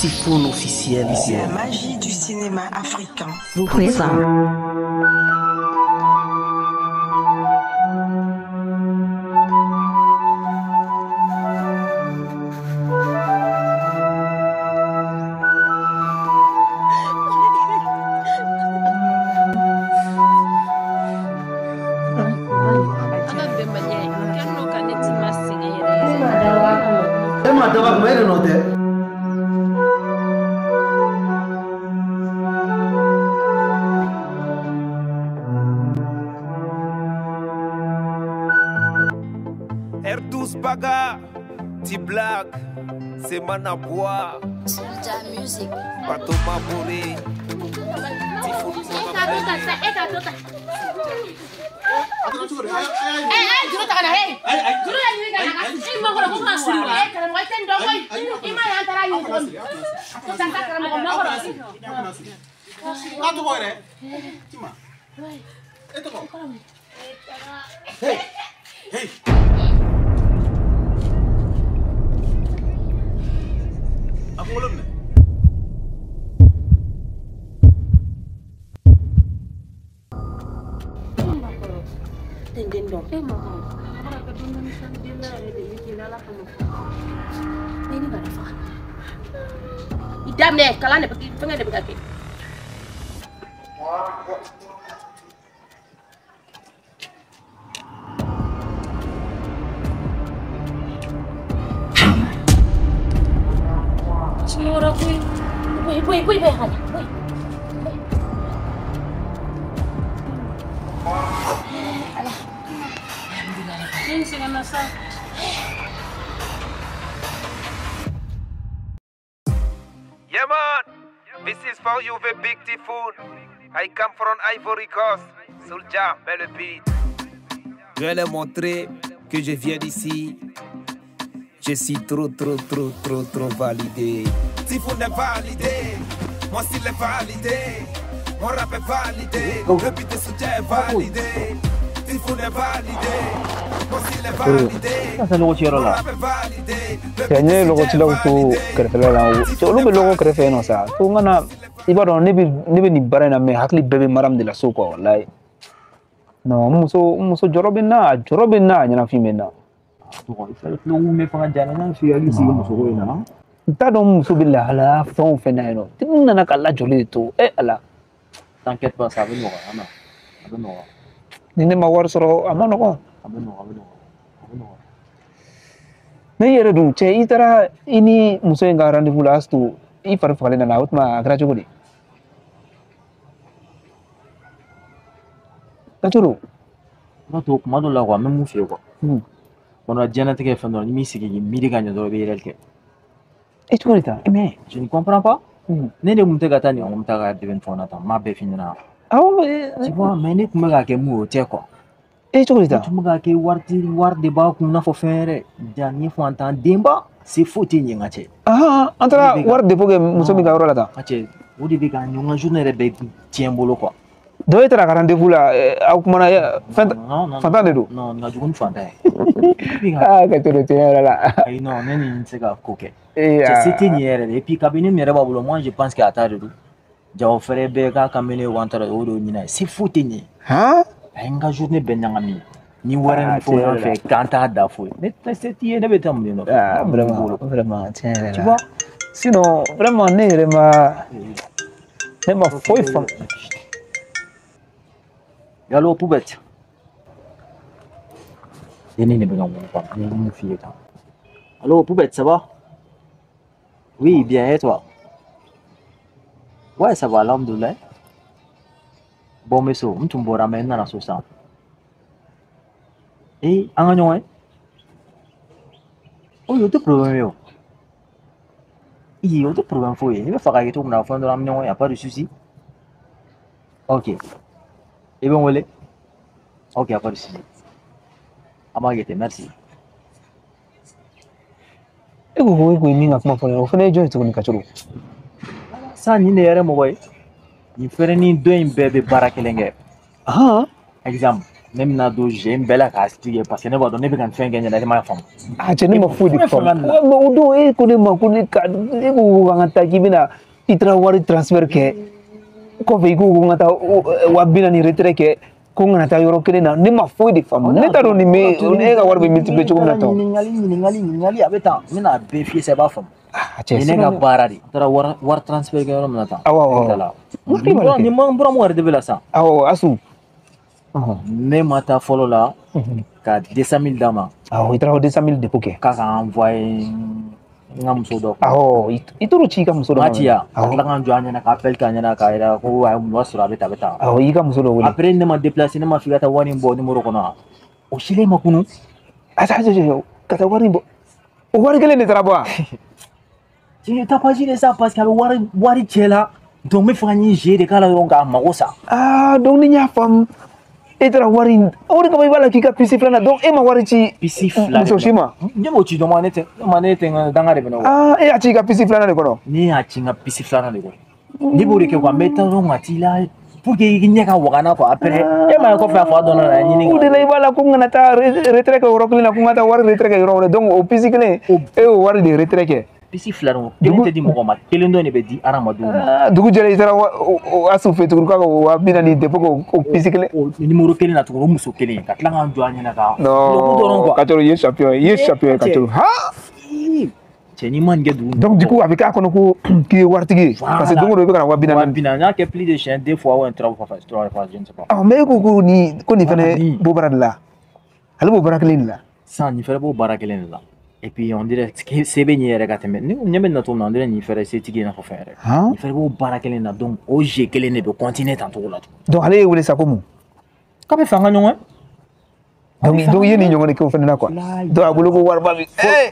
Typhoon officiel. La magie du cinéma africain vous présente. R12 Baga, T-Black, c'est Manabois, Bateau Maboré, Hey! Idamne kalane fenga de bikake. Senora kui, kui kui kui hanya, kui. Alah, alhamdulillah. Ini sih nasa. Yeah man, this is for you the big Typhoon. I come from Ivory Coast, Soulja, belle beat. Je vais leur montrer que je viens d'ici. Je suis trop, trop, trop, trop, trop validé. Typhoon est validé, moi s'il est validé. Mon rap est validé, le beat de Soulja est validé. Typhoon est validé, moi s'il est validé. Mon rap est validé. Cɛ n ye lɔgɔcilaw to kɛrɛfɛla la, olu bɛ lɔgɔ kɛrɛfɛ yen nɔ sa. Ko n kana, i b'a dɔn ne bɛ nin baara in na mɛ hakili bɛɛ bɛ mara de la so quoi, walayi. Non, n muso jɔrɔ bɛ n na, a jɔrɔ bɛ n na, a ɲɛnafin bɛ n na. N t'a dɔn n muso bɛ lahalaya fɛn o fɛn na yen nɔ, n nana ka lajɔlen de to, e Ala. T'inquiète pas, ça bɛ nɔgɔya, a bɛ nɔgɔya. Ni ne ma wari sɔrɔ, a ma nɔgɔn. A bɛ nɔgɔya, a bɛ nɔgɔya, a bɛ nɔgɔya. Ne yɛrɛ dun cɛ, i taara i ni muso in ka rendez-vous la Astu, i fari fagalen nana, o tuma a kɛra cogo di? Kacoro. N to kuma dɔ la quoi, n bɛ mun f'i ye quoi. Kuma dɔ la diɲɛlatigɛ ye fɛn dɔ ye, n'i m'i sigi k'i miiri ka ɲɛ dɔrɔn i bɛ yɛlɛli kɛ. E cogo di tan? Mais je ne comprends pas. Ne de kun tɛ ka taa nin kun bɛ taa ka dɛmɛ fɛnw na tan, n m'a bɛɛ f'i ɲɛna. Awɔ. Tu vois, mais ne kun bɛ k'a kɛ mun ye o tɛ quoi. E cogo di tan? Ne tun bɛ k'a kɛ wari de b'a kun n'a fɔ fɛn wɛrɛ. Ja ni fantan denba se foyi tɛ ɲɛ n ka cɛ. An taara wari dépôt kɛ muso min ka yɔrɔ la tan. Ka cɛ, o de bɛ ka ɲɔgɔn ka journée yɛrɛ bɛɛ tiɲɛ n bolo quoi. Dɔ e taara ka rendez-vous la, aw kumana fɛn fantan de don. Non, nin ka jugu ni fantan ye. Aa ka to de tiɲɛ yɛrɛ la. Ayi non, ne ni n tɛ se ka ko kɛ. Cɛ se tɛ nin yɛrɛ de. Et puis kabini min yɛrɛ b'a bolo, moi je pense que a ta de don. Jago fɛrɛ bɛɛ k'a kan bɛ ne wa an taara o de y'o ɲinɛ ye. Se foyi tɛ nin ye. Han? A ye n ka journée bɛɛ ɲagami. Ni wari ni fɛnw y'an fɛ k'an t'a da foyi. Ne tɛ se t'i ye, ne bɛ taa mun de nɔfɛ? Ah vraiment, vraiment tiɲɛ yɛrɛ la. Tu vois? Sinon vraiment ne yɛrɛ ma ne ma foyi faamu. Allo Poubette. Ne ne bɛ ka mun fɔ, ne ye mun f'i ye tan. Allo Poubette, ça va? Oui, bien, et toi? Ouais, ça va, alhamdoulilah. Bon, mais so, n tun bɔra mais n nana so sisan. Eh, an ka ɲɔgɔn ye? O tɛ problème ye o. Ee, o tɛ problème foyi ye. N'i bɛ fɛ k'a kɛ cogo min na, a fɔ n ye dɔrɔn an bɛ ɲɔgɔn ye, y a pas de souci. Ok. I bɛ n wele? Ok, y a pas de souci. An b'a kɛ ten, merci. E ko ko e ko min ka kuma fɔ ne ɲɛna, o fana ye jɔn ye tuguni Kacoro? Sa nin de yɛrɛ mɔgɔ ye. Nin fɛrɛ ni dɔ in bɛɛ bɛ baara kelen kɛ. Exemple, Ne bɛna don jeu in bɛɛ la k'a expliquer parce que ne b'a dɔn ne bɛ ka nin fɛn kɛ n ɲɛna, e m'a faamu. Ah cɛ, ne ma foyi de faamu. Mais o don e ko ne ma ko ne ka e ko k'an ka taa k'i bɛna i taara wari transfert kɛ kɔfɛ, i ko ko n ka taa 40 000 retrait kɛ, ko n kana taa yɔrɔ kelen na. Ne ma foyi de faamu, ne t'a dɔn nin bɛ e ka wari bɛ multiplier cogo min na tɔ. Ɲininkali, ɲininkali, ɲininkali, a bɛ tan, n bɛna a bɛɛ f'i ye sisan, i b'a faamu. Ah cɛ, Nin ye ne ka baara de ye. N taara wari transfert kɛ yɔrɔ min na tan. Awɔ, awɔ. Nin ma n buramuso yɛrɛ de bɛ la sisan. Awɔ, Asu. Ne ma taa fɔlɔ la ka 200 000 d'a ma. Awɔ, i taara 200 000 dépôt kɛ. K'a ka envoyer n ka muso dɔ kun. Awɔ, i t'o ci i ka muso dɔ ma. Ma ci ya, ka tila ka n jɔ a ɲɛna, ka appel kɛ a ɲɛna, k'a yira ko a ye mun sɔrɔ, a bɛ tan, a bɛ tan. Awɔ, i ka muso dɔ wele. Après ne ma déplacé, ne ma f'i ka taa wari in bɔ numéro kɔnɔ, o silen ma kunun. Ata, ata, ka taa wari in bɔ, o wari kelen de taara bɔ wa? Tu t'as pas dit ça parce que a bɛ wari cɛ la, donc n bɛ fɛ ka nin jeu de k'a la dɔrɔn k'a mago sa. Ah, donc ni n y'a faamu, e taara wari in o de kama i b'a la k'i ka puce filanan, donc e ma wari ci puce fila muso si ma. Ne m'o ci dɔ ma, ne tɛ ne ma, ne tɛ n ka danga de bɛ ne kɔ. Ah, e y'a ci i ka puce filanan de kɔnɔ. Ne y'a ci n ka puce filanan de kɔnɔ. Ne b'o de kɛ quoi, n bɛ taa dɔrɔn ka t'i la pour que i ɲɛ ka waga n na quoi. Après e m'a ye kɔfɛ a fa dɔn na ɲini. O de la i b'a la ko n kana taa retrait kɛ yɔrɔ kelen na, ko n ka taa wari retrait kɛ yɔrɔ wɛrɛ, donc o puce kelen e y'o wari de retrait kɛ. Puce fila dɔrɔn, kelen tɛ di mɔgɔ ma, kelen dɔ de bɛ di hadamadenw ma. Dugu jɛra, i taara Asu fɛ tuguni k'a ka 40 000 dépôt kɛ o puce kelen. O numéro kelen na tuguni, o muso kelen ka tila k'an jɔ a ɲɛna ka. Non, Kacoro, i ye champion ye, i ye champion ye, Kacoro. Han! Cɛ, n'i ma nin kɛ dugu. Donc du coup a bɛ k'a kɔnɔ ko k'i ye waritigi ye. Parce que don o don i bɛ ka na 40 000. 40 000, n y'a kɛ plus de siɲɛ deux fois ou trois fois, trois fois, je ne sais pas. Ah, mais e ko ko nin fɛnɛ b'o baara de la. Ale b'o baara kelen de la. Sisan nin fɛnɛ b'o baara kelen de la. Et puis on dirait que se bɛ ɲɛ yɛrɛ ka tɛmɛ ni ɲɛ bɛ na cogo min na, on dirait nin fɛnɛ setigi ye i n'a fɔ fɛn yɛrɛ. Nin fɛnɛ b'o baara kelen na, donc o jeu kelen de bɛ continuer tan cogo la tugun. Donc ale ye wele sa ko mun? K'a bɛ fɛ an ka ɲɔgɔn ye. Donc i ye nin ɲɔgɔn de kɛ o fɛnɛ na quoi. Donc a bolo ko wariba bɛ.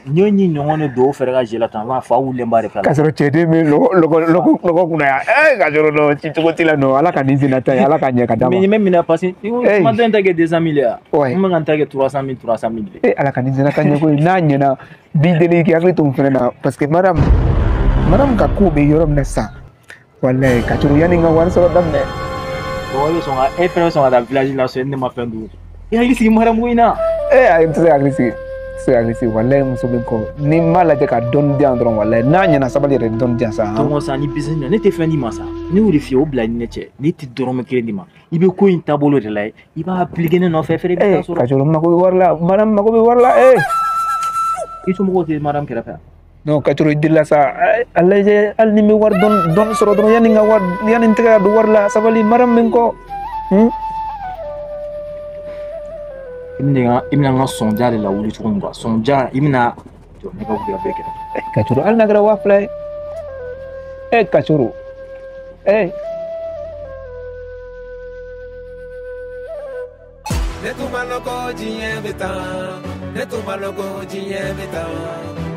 N ye nin ɲɔgɔn de don o fɛnɛ ka jeu la tan, a b'a fɔ a wulilenba de filɛ. K'a sɔrɔ cɛden bɛ lɔgɔ kunna yan. Ee, k'a sɔrɔ non, ci cogo t'i la, non, Ala ka nin senna ta ye, Ala k'a ɲɛ ka d'a ma. Mais nin bɛ minɛ parce que ma dɔ in ta kɛ 200 000 ye wa? Ouais. N bɛ ka n ta kɛ 300 000, 300 000 de. Ee, Ala ka nin senna ta ɲɛ koyi, n'a ɲɛna b'i deli k'i hakili to n fɛnɛ na parce que madame ka ko bɛ yɔrɔ min na sisan, walayi Kacoro, yanni n ka wari sɔrɔ daminɛ. Bon, e bɛ sɔn ka, e fɛnɛ bɛ sɔn ka taa village la sɔrɔ ne ma fɛn dun. I hakili sigi madame ko in na. Ee ayi, n tɛ se ka hakili sigi, n tɛ se ka hakili sigi, walayi muso bɛ n kɔ, ni n m'a lajɛ ka dɔɔni di yan dɔrɔn, walayi n'a ɲɛna sabali yɛrɛ dɔɔni di yan sa. Donc sisan ni business ɲɛna, ne tɛ fɛn d'i ma sa. Ne y'o de f'i ye, o bila i ni ne cɛ. Ne tɛ dɔrɔmɛ kelen d'i ma. I bɛ ko in taabolo de lajɛ, i b'a appliquer ne nɔfɛ fɛnɛ, i bɛ taa sɔrɔ. Kacoro, n mako bɛ wari la, madame mako bɛ wari la, ee. I somɔgɔw tɛ madame kɛrɛfɛ. Non, Kacoro, i delila sa, a lajɛ hali ni n bɛ wari dɔɔni dɔɔni sɔrɔ dɔrɔn, yanni n ka wari, yanni n tɛgɛ ka don wari la, sabali, madame bɛ n kɔ. I bɛna n ka sɔnja de lawuli cogo min quoi, sɔnja i bɛna jɔ ne ka wuli ka bɛɛ kɛrɛfɛ. Kacoro, hali n'a kɛra 2000 ye. Eh Kacoro, eh. Ne tun ma lɔn ko diɲɛ bɛ tan, ne tun ma lɔn ko diɲɛ bɛ tan,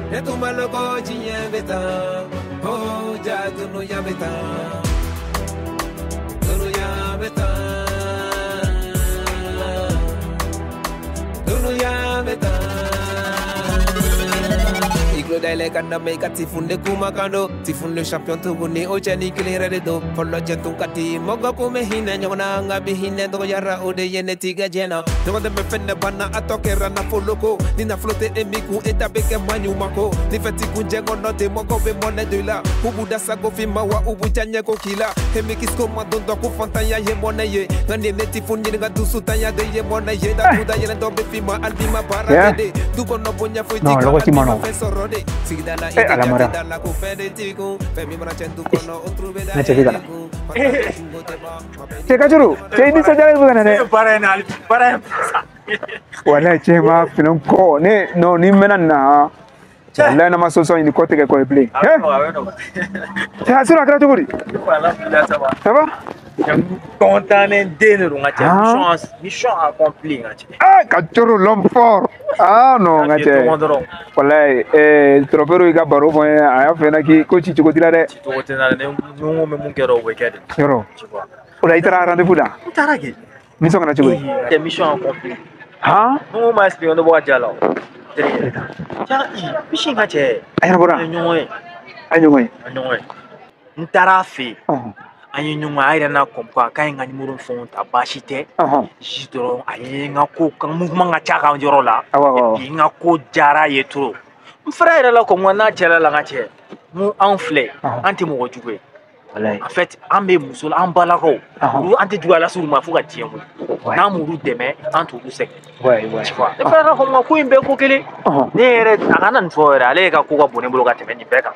ne tun ma lɔn ko diɲɛ bɛ tan, oh ja dunuya bɛ tan, dunuya bɛ tan, dunuya bɛ tan. I tulo dayɛlɛ ka lamɛn i ka Tifun de kumakan don, Tifun le champion tuguni, o cɛ ni kelen yɛrɛ de don. Fɔlɔ cɛ tun ka di, mɔgɔ kun bɛ hinɛ ɲɔgɔn na, nka bi hinɛ dɔgɔyara, o de ye ne tigɛ diɲɛ na. Ɲɔgɔn dɛmɛ fɛn de banna, a tɔ kɛra nafolo ko. Ni nafolo tɛ e min kun, e ta bɛ kɛ maɲuman ko. Ni fɛn t'i kun jɛ kɔnɔ ten, mɔgɔw bɛ mɔnɛ don i la. U b'u da sago f'i ma wa u b'u diya ɲɛ ko k'i la. E mi kisko ma don dɔ ko fantanya ye mɔnɛ ye, nka nin ye ne Tifun ɲininka, dusutanya de ye mɔnɛ ye. Dakuda yɛlɛ dɔ bɛ f'i ma hali n'i ma baara kɛ de, du kɔnɔ bonya foyi t'i kan, hali n'i ma fɛn sɔrɔ de. Sigida la i Eh, tɛ Ala mara. jate da la ko fɛn de t'i kun, fɛn min mana cɛn du kɔnɔ, o turu bɛ da Ne cɛ bɛ ka na. e kun. Cɛ Kacoro, cɛ i nisɔndiyalen bɛ ka na dɛ. Baara in na hali baara in. Walayi cɛ ma fini kɔ ne non, ni mɛnna nin na, walayi n'a ma solution ɲini, kɔ tigɛ kɔ ye bilen. A bɛ nɔgɔya, a bɛ nɔgɔya. Cɛ Asiru, a kɛra cogo di? Alhamdulillah, ça va. Ça va? Content den de don n ka cɛ. Ah. Mission, mission accomplie n ka cɛ. Ah Kacoro, l'homme fort. Ah non, n ka cɛ. Dɔrɔn dɔrɔn. Walayi trophée y'i ka baro fɔ n ye, a y'a fɔ n ɲɛna k'i ko ci cogo t'i la dɛ. Ci cogo tɛ n na dɛ, ni n ko n bɛ mun kɛ dɔrɔn, o bɛ kɛ de. Yɔrɔ. Tu vois. O la i taara rendez-vous la. N taara kɛ. Mission kɛra cogo di? Cɛ, mission accomplie. Han? N ko ma expliquer, ne bɔ ka ja la o. Terikɛ. Cɛ, mission in ka cɛ. A ɲɛnabɔra. An ye ɲɔgɔn ye. A ye ɲɔgɔn ye. An ye ɲɔgɔn ye. N taara a fɛ yen. An ye ɲɔgɔn a yɛrɛ n'a comme quoi k'a ye n ka numéro fɛnw ta baasi tɛ. Juste dɔrɔn a ye n ka ko ka mouvement ka ca ka yɔrɔ la. Et puis n ka ko diyara ye trop. N frère yɛrɛ la comme quoi n'a cɛla la n ka cɛ. N ko anw filɛ an tɛ mɔgɔ jugu ye. En fait an bɛ muso la an balakaw. Olu an tɛ juguya lase olu ma fo ka diɲɛ wuli. N'an m'olu dɛmɛ an t'olu sɛgɛn. Tu vois. Ne frère la comme quoi ko in bɛɛ ko kelen. Ne yɛrɛ a kana nin fɔ yɛrɛ ale ka ko ka bon ne bolo ka tɛmɛ nin bɛɛ kan.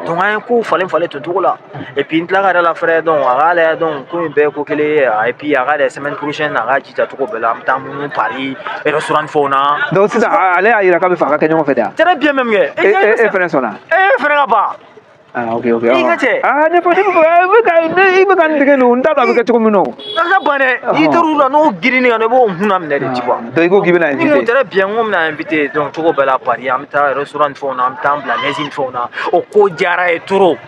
Donc an ye ko falen falen ten cogo la. Et puis n tila ka yɛrɛ la frère donc a k'a lajɛ donc ko in bɛɛ ko kelen ye et puis a k'a lajɛ semaine prochaine a k'a jija cogo bɛɛ la an bɛ taa munumunu Paris restaurant ni fɛnw na. Donc sisan ale y'a yira k'a bɛ fɛ a ka kɛ ɲɔgɔn fɛ de wa. Très bien même kɛ. E fɛnɛ sɔnna. E fɛnɛ ka ban. Ah ok ok. I ka cɛ. Ah ne fɔ ne bɛ ka n dege nin n t'a dɔn a bɛ kɛ cogo min na o. A ka ban dɛ. I taar'u la n'o girinni kan i b'o hunna minɛ de tu vois. Donc i ko k'i bɛna inviter. Ni ko très bien n ko n bɛna inviter donc cogo bɛɛ la Paris an bɛ taa restaurant ni fɛnw na an bɛ taa an bila Nɛzi ni fɛnw na o ko diyara ye trop.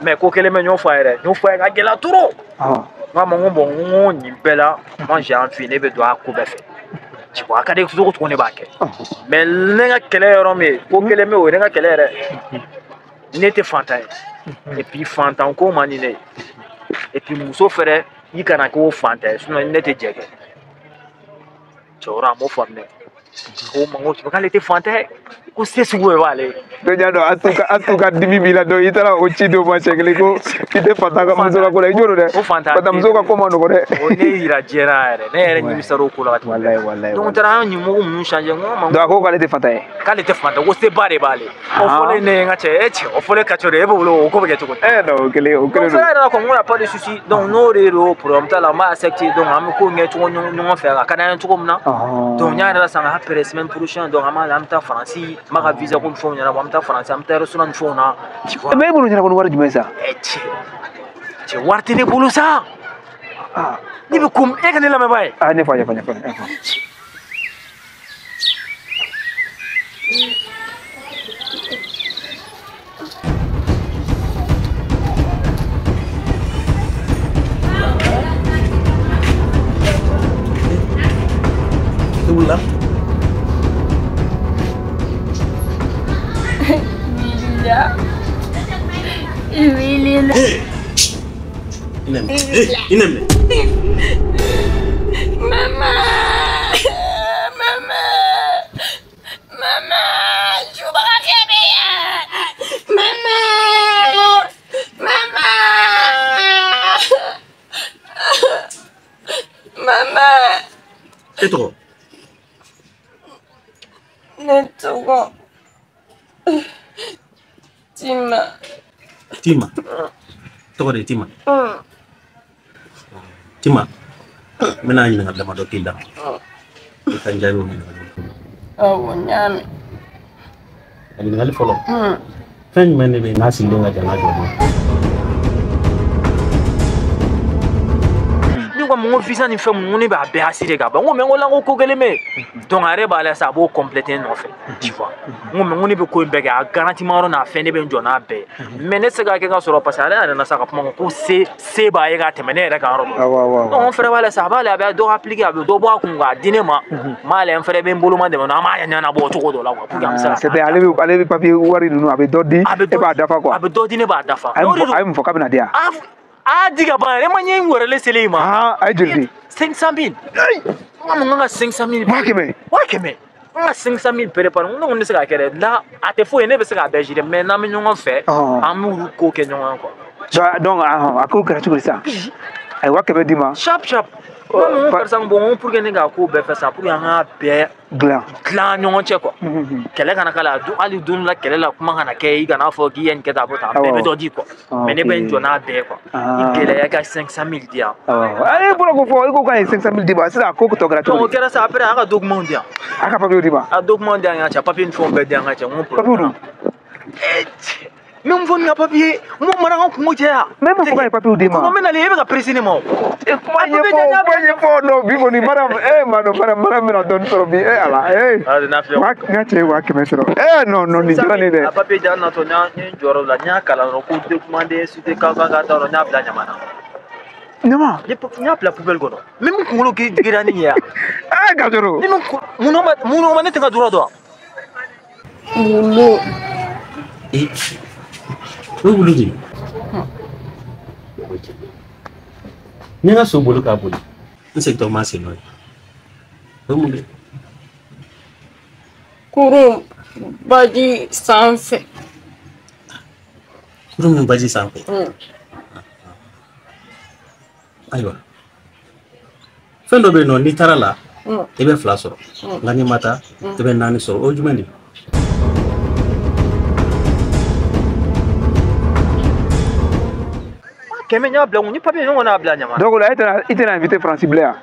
Mais ko kelen bɛ n y'o fɔ a ye dɛ n y'o fɔ a ye ka gɛlɛya trop. N k'a ma n ko bon n ko nin bɛɛ la moi j'ai envie ne bɛ don a ko bɛɛ fɛ. Tu vois a ka di cogo cogo ne b'a kɛ. Mais ne ka kɛlɛ yɔrɔ min ye ko kelen bɛ o ye ne ka kɛlɛ yɛrɛ. Ne tɛ fantan ye et puis fantan ko man di ne ye et puis muso fɛnɛ i kana k'o fantan ye sinon ne tɛ jɛ kɛ cɛwɔrɔ a m'o faamu dɛ ko ma ko k'ale tɛ fantan ye ko se sugu bɛɛ b'ale ye. Donc y'a dɔn Astu ka dimi b'i la donc i taara o ci d'o ma siɲɛ kelen ko i tɛ fantan ka muso ka ko la i jɔ don dɛ. O fantan fantan muso ka ko ma nɔgɔ dɛ. O ne yira diɲɛ na yɛrɛ ne yɛrɛ nimisara o ko la ka tɛmɛ. Walayi walayi. Donc n taara an ɲɛmɔgɔ ninnu changer n ko ma. Donc a ko k'ale tɛ fantan ye. K'ale tɛ fantan ko seba de b'ale. O fɔlen ne ye n ka cɛ e cɛ o fɔlen ka cɛ de e b'o bolo o ko bɛ kɛ cogo di. Non o kelen o kelen don. Donc fɛn yɛrɛ la ko n ko y a pas de souci donc n'o de don problème t'a la n b'a accepter donc an bɛ ko in kɛ cogo ɲɔgɔn fɛ a ka d'an ye cogo min na. Donc n y'a yɛrɛ la san après semaine prochaine donc an b'a an bɛ taa Faransi n b'a ka visa ko ni fɛnw ɲɛnabɔ an bɛ taa Faransi an bɛ taa restaurant ni fɛnw na. Tu vois. Mais e bolo ɲɛnabɔ ni wari jumɛn ye sa. Cɛ cɛ wari tɛ ne bolo sa. Ne bɛ ko e ka ne lamɛnbaa ye. Ah ne fa ɲɛfɔ ɲɛfɔ. I wulila. Wulila. Ineme. Mama, mama, mama, subaga kɛbɛ yan. Mama, mama, mama. E tɔgɔ? Ne tɔgɔ Tima. Tima. Tɔgɔ de ye Tima. Tima, n bɛna ɲininkali damadɔ k'i la. I ka n jaabi o ɲininkali. Awɔ, n y'a mɛn. A ɲininkali fɔlɔ. Fɛn jumɛn de bɛ yen n'a sigilen ka jan n'a jɔlen ye? Ne ko n ko visa ni fɛn minnu ne b'a bɛɛ assuré ka ban n ko mais n ko la n ko ko kelen bɛ yen donc a yɛrɛ b'a la sa a b'o compléter n nɔfɛ tu vois n ko mais n ko ne bɛ ko in bɛɛ kɛ a garantie ma yɔrɔ n'a fɛn ne bɛ n jɔ n'a bɛɛ ye mais ne tɛ se k'a kɛ ka sɔrɔ parce que ale yɛrɛ nana sa ka kuma ko se se b'a ye ka tɛmɛ ne yɛrɛ kan yɔrɔ dɔ donc n fɛnɛ b'a la sa a b'a la a bɛ dɔ appliquer a bɛ dɔ bɔ a kun k'a di ne ma n b'a lajɛ n fɛnɛ bɛ n boloma dɛmɛ an b'a ɲɛnabɔ o cogo dɔ la quoi pour que an bɛ se ka c'est ale bɛ papier wari ninnu a bɛ dɔ di e b'a dafa quoi a bɛ dɔ di ne b'a dafa a ye mun fɔ k'a bɛna di yan. A di ka ban yɛrɛ ma ɲɛ n wɛrɛlen selen i ma. A ye joli di? 500 000. N ko n ka 500 000. 100 000. 100 000. N ka 500 000 préparé n ko ne bɛ se k'a kɛ dɛ la a tɛ foyi ye ne bɛ se k'a bɛɛ gérer mais n'an bɛ ɲɔgɔn fɛ an b'olu ko kɛ ɲɔgɔn ye quoi. Donc a ko kɛra cogo di sisan? A ye 100 000 d'i ma. Sharp sharp. N ko karisa bon pour que ne k'a ko bɛɛ fɛ sa pour que an k'a bɛɛ dilan ɲɔgɔn cɛ quoi. Kɛlɛ kana k'a la hali don la kɛlɛ la kuma kana kɛ i kana fɔ k'i ye nin kɛ tan a bɔ tan bɛɛ bɛ dɔ di quoi. Mais ne bɛ n jɔ n'a bɛɛ ye quoi. I gɛlɛya ka 500 000 di yan. E bɔra k'o fɔ i ko k'a ye 500 000 di ma sisan a ko tɔ kɛra cogo di? O kɛra sa après a ka document di yan. A ka papier di ma? A document di yan ka cɛ papier ni fɛnw bɛɛ di yan ka cɛ n ko. Papier dun? Mais mun fɔ nin ka papier n ko mara ka kungo cɛ yan. Mais e ma fɔ k'a ye papier di ma. N bɛ nalen e bɛ ka presser ne ma o. Kuma ɲɛfɔ kuma ɲɛfɔ non bi kɔni madame e ma dɔn madame bɛna dɔɔni sɔrɔ bi e ala ee. N ka cɛ ye 100 000 sɔrɔ ee non non nin diyara ne ye dɛ. A papier di yan natɔ n ye jɔyɔrɔ la n y'a kalan dɔrɔn ko document de société ka kan ka taa yɔrɔ n y'a bila ɲama na. Ɲama? N y'a bila poubelle kɔnɔ. Mais mun kunkolo giriya ni nin ye yan. Ee Gajoro. Ni mun ma ne tɛ n ka droit dɔn wa? Wulu. O ye wulu de ye. N ye n ka so boli k'a boli. N segintɔ ma sen nɔ ye. O ye mun de ye? Kurun baji sanfɛ. Kurun min baji sanfɛ? Ayiwa. Fɛn dɔ bɛ yen nɔ n'i taara la, i bɛ 2 sɔrɔ. Nka n'i ma taa, i bɛ 4 sɔrɔ. O ye jumɛn de ye? Kɛmɛ ɲa bila ni papier ɲɔgɔn n'a bila ɲama. Donc là, i tɛna invité Francis bilen yan?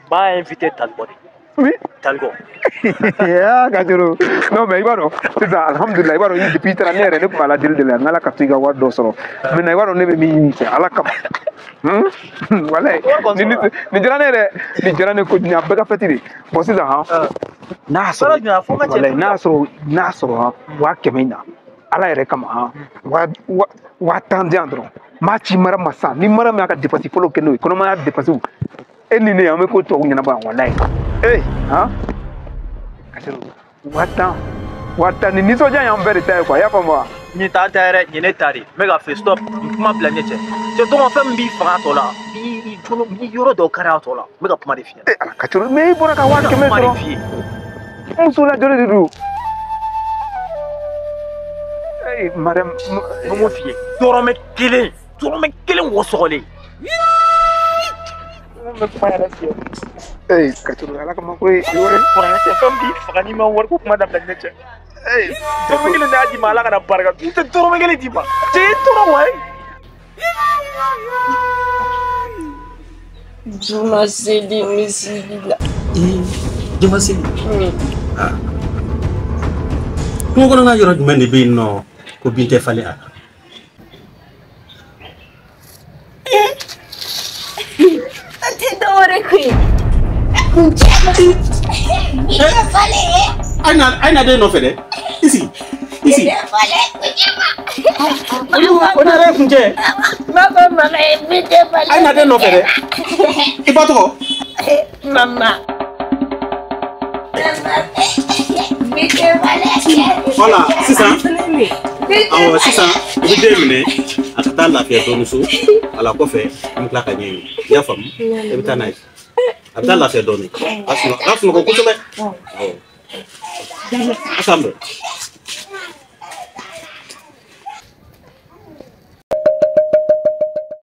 B'a invité Taliko de. Oui. Taliko. Ah, Kajoro. Non mais i b'a dɔn sisan alhamdulilah i b'a dɔn depuis i taara ne yɛrɛ ne tun b'a la deli de la n'Ala ka to i ka wari dɔ sɔrɔ. Maintenant i b'a dɔn ne bɛ min ɲini fɛ Ala kama. Walayi nin diyara ne yɛrɛ nin diyara ne kojugu a bɛɛ ka fɛti de. Bon sisan han. N'a sɔrɔ walayi n'a sɔrɔ han 100 000 in na. Ala yɛrɛ kama han 50 000 di yan dɔrɔn n b'a ci mara ma sisan ni mara min y'a ka dépense fɔlɔ kɛ n'o ye kɔnɔmaya dépense e ni ne an bɛ ko tɔw ɲɛnabɔ yan walayi ee han ka se 50 000 50 000 nin nisɔndiya y'an bɛɛ de ta ye quoi i y'a faamu wa. Nin t'an ta yɛrɛ nin ye ne ta de n bɛ ka fɛ stop nin kuma bila ne cɛ cɛ dɔgɔ fɛn min b'i faga tɔ la n b'i yɔrɔ dɔw kari a tɔ la n bɛ ka kuma de f'i ɲɛna. Ee ala ka coro mais i bɔra ka 100 000 sɔrɔ muso lajɔlen de don. Hey, madame, n bɛ mun f'i ye dɔrɔmɛ kelen wɔsɔgɔlen. N bɛ kuma yɛrɛ f'i ye. Ee Kacoro ala kama koyi. Kɔrɔkɛ cɛ fɛn b'i faga n'i ma wariko kuma dabila ni ne cɛ. Ee dɔrɔmɛ kelen de y'a d'i ma ala kana barika n tɛ dɔrɔmɛ kelen d'i ma cɛ i tɔɔrɔ wa ye. Juma seli misiri la. Juma seli. Ah. Kungo kɔnɔna yɔrɔ jumɛn de bɛ yen nɔ ko bin tɛ falen a kan? A tɛ dɔwɛrɛ koyi. Kuncɛ ma. Bin tɛ falen. A ye na den nɔfɛ dɛ. I sigi. I sigi. Bin tɛ falen kuncɛ ma. O ne yɛrɛ ye kuncɛ. N b'a fɔ mama ye bin tɛ falen. A ye na den nɔfɛ dɛ. I ba tɔgɔ? Mama. Voilà, sisan. Awɔ sisan i bɛ den minɛ a ka taa lafiya dɔɔni so ala kɔfɛ an bɛ tila ka ɲɛɲini i y'a faamu i bɛ taa n'a ye a bɛ taa lafiya dɔɔni a sunɔgɔ kosɛbɛ awɔ a k'an bɛn.